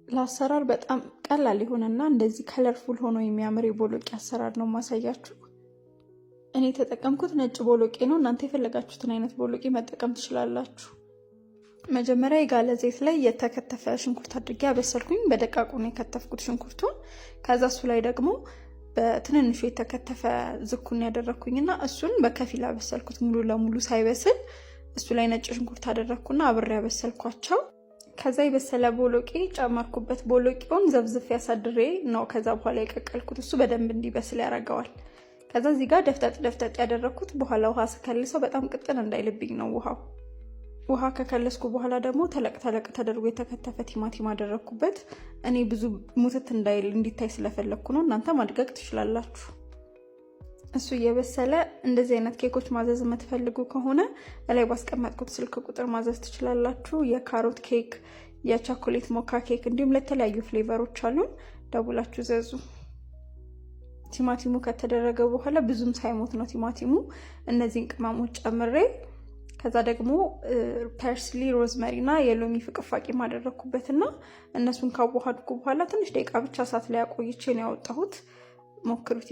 ለአሰራር በጣም ቀላል የሆነና እንደዚህ colorful ሆኖ የሚያምር የቦሎቄ አሰራር ነው ማሳያችሁ። እኔ የተጠቀምኩት ነጭ ቦሎቄ ነው። እናንተ የፈለጋችሁትን አይነት ቦሎቄ መጠቀም ትችላላችሁ። መጀመሪያ የጋለ ዘይት ላይ የተከተፈ ሽንኩርት አድርጌ አበሰልኩኝ። በደቃቁ ነው የከተፍኩት ሽንኩርቱን። ከዛ እሱ ላይ ደግሞ በትንንሹ የተከተፈ ዝኩኒ ያደረግኩኝና እሱን በከፊል አበሰልኩት፣ ሙሉ ለሙሉ ሳይበስል እሱ ላይ ነጭ ሽንኩርት አደረግኩና አብሬ ያበሰልኳቸው። ከዛ የበሰለ ቦሎቄ ጨመርኩበት። ቦሎቄውን ዘፍዝፌ አሳድሬ ነው ከዛ በኋላ የቀቀልኩት። እሱ በደንብ እንዲበስል ያደርገዋል። ከዛ እዚህ ጋር ደፍጠጥ ደፍጠጥ ያደረግኩት በኋላ ውሃ ስከልሰው በጣም ቅጥን እንዳይልብኝ ነው ውሃው። ውሃ ከከለስኩ በኋላ ደግሞ ተለቅ ተለቅ ተደርጎ የተከተፈ ቲማቲም አደረግኩበት። እኔ ብዙ ሙትት እንዳይል እንዲታይ ስለፈለግኩ ነው። እናንተ ማድቀቅ ትችላላችሁ። እሱ እየበሰለ እንደዚህ አይነት ኬኮች ማዘዝ የምትፈልጉ ከሆነ እላይ ባስቀመጥኩት ስልክ ቁጥር ማዘዝ ትችላላችሁ። የካሮት ኬክ፣ የቻኮሌት ሞካ ኬክ እንዲሁም ለተለያዩ flavor ኦች አሉን። ደውላችሁ እዘዙ። ቲማቲሙ ከተደረገ በኋላ ብዙም ሳይሞት ነው ቲማቲሙ። እነዚህን ቅመሞች ጨምሬ ከዛ ደግሞ parsley፣ rosemary እና የሎሚ ፍቅፋቂ ማደረግኩበትና እነሱን ካዋሃድኩ በኋላ ትንሽ ደቂቃ ብቻ እሳት ላይ አቆይቼ ነው ያወጣሁት። ሞክሩት።